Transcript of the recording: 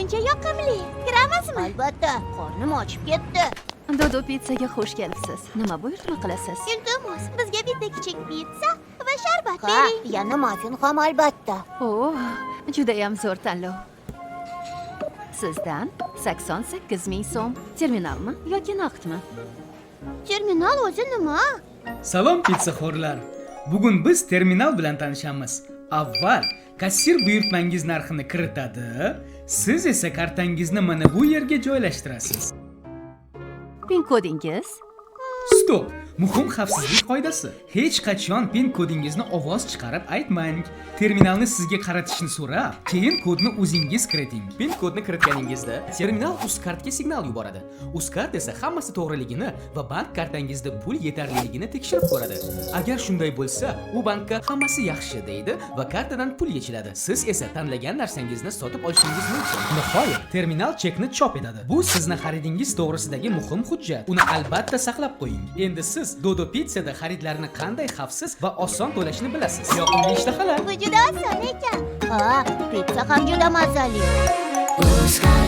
Buncha yoqimli. Kiramizmi? Albatta, qornim ochib ketdi. Dodo Pizzaga xush kelibsiz. Nima buyurtma qilasiz? Iltimos, bizga bitta kichik pitsa va sharbat Ha, bering. yana muffin ham, albatta. O, judayam zo'r tanlov. Sizdan 88 ming so'm. Terminalmi yoki naqdmi? Terminal o'zi nima? Salom, pitsaxo'rlar! Bugun biz terminal bilan tanishamiz. Avval kassir buyurtmangiz narxini kiritadi, siz esa kartangizni mana bu yerga joylashtirasiz. Pin kodingiz? Stop! Muhim xavfsizlik qoidasi. Hech qachon pin kodingizni ovoz chiqarib aytmang. Terminalni sizga qaratishni so'rab, keyin kodni o'zingiz kiriting. Pin kodni kiritganingizda terminal Uzcardga signal yuboradi. Uzcard esa hammasi to'g'riligini va bank kartangizda pul yetarliligini tekshirib ko'radi. Agar shunday bo'lsa, u bankka "Hammasi yaxshi" deydi va kartadan pul yechiladi. Siz esa tanlagan narsangizni sotib olishingiz mumkin. Nihoyat, terminal chekni chop etadi. Bu sizni xaridingiz to'g'risidagi muhim hujjat. Uni albatta saqlab qo'ying. Endi siz Dodo Pizzada xaridlarni qanday xavfsiz va oson to'lashni bilasiz. Yoqimli ishtahalar! Bu juda oson ekan. Ha, pitsa ham juda mazali. Uzcard.